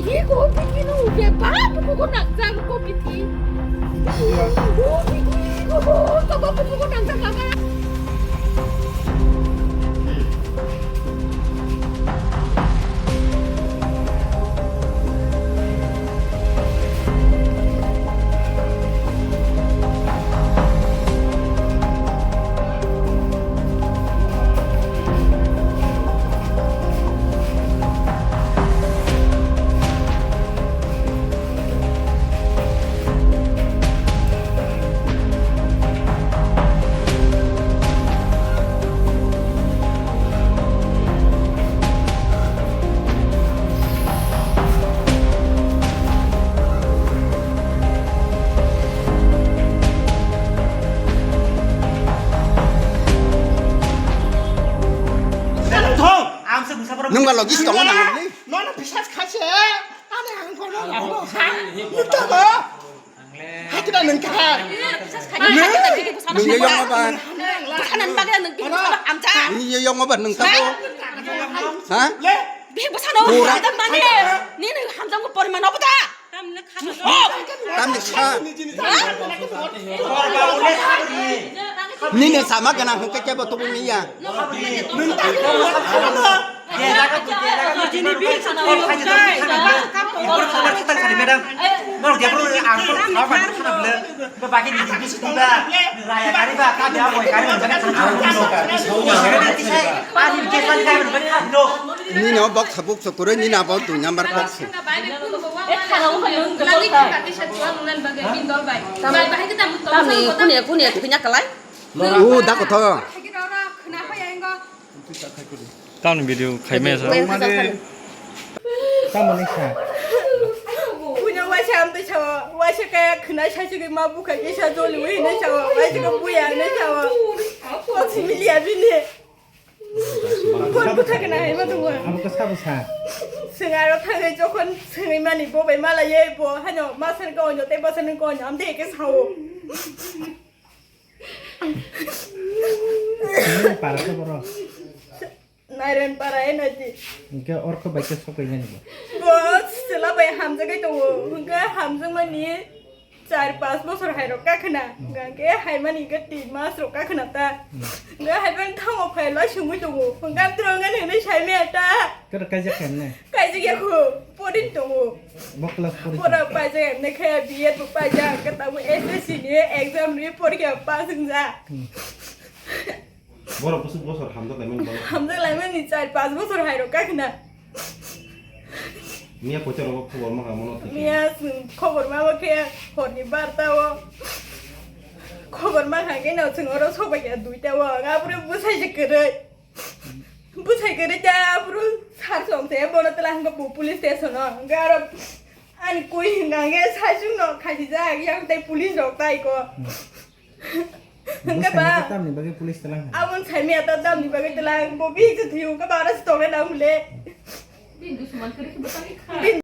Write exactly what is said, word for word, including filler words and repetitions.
Iko bikin udah bab kuku nakjang ko bikin. Oh bikin kuku kuku kuku nakjang apa? Nung ba logi stongo nang ni? Nono bisas khaise. Ani ang kono lago. Nukta ba. Hakida nung kha. Nung yo yong ba. Bwsano bagwi nung bini bwsano amcha. Nung yo yong ba nung ta ko. Ha? Bini bwsano amcha mane. Nini hamjamgo poriman obo da. Tamni kha. Nini sama gana hwnkhe kebo tubui miya. Nini o bok sabuk sokoroi nini abo dui number kok se. Tamni kunia kunia thwina kalai. O da kotho. Tamni video khaimaya sa. Tamoni sa. Kunya waisa amtwi sawa, waisa kaya khwna saisugwi ma bukha kisa joli wi hinwi sawa, waisa ka buya hinwi sawa. Kok simi liya bini. Kok bwtha khwna hai ma tongwa. Abo ka sabo sa. Swng aro thangwi jokhon swngwi mani bo bai mala ye bo hano masar ka onyo tei bosar ni ka onyo amtwi eke sao. Nini para khe boro? Nairon para e nai di. Hingke orko bai khe sokoi nani bo? Bo chwla bai hamjagwi tongo. Hingke hamjakmani char pas bosor hai rok kakhwna. Hmm. Hingke haimani hingke tin mas rok kakhwna ta. Hmm. Hingke haimani thango phai lai songwi tongo. Hingke amtwrwng ani hinwi saimaya ta. Kero kaijak khe ne? Kaijak ya kho. Porin tongo. Bo class porin tongo. Pora paijak emne khe B Ed bo paijak, hingke tabuk S S C ni exam ni porikha pass wngjak. Hmm. Borok bwswk bosor hamjak laimani borok. Hamjak laimani char pas bosor hai rok kakhwna. Miya poito rogo khobor ma hamano thik. Miya chwng khobor ma bo khe horni barta o. Khobor ma kha khe no chwng oro sobai ya duita o. Abro bwsai se kwrwi. Bwsai kwrwi ta abro sar song se bono tela hwnkhe bo police station o. Hwnkhe aro ani koi hwnkha khe sai chwng no khasi jak yang tei police rok tai ko. Hwnkhe ba, tamni bagwi police tlang kha? Aboni saimaya ta tamni bagwi tlang, bo bihik se thwiyo, hwnkhe ba aro se tongnai nang mole. Bini dusuman kwrwi khe bwtangwi kha. Bini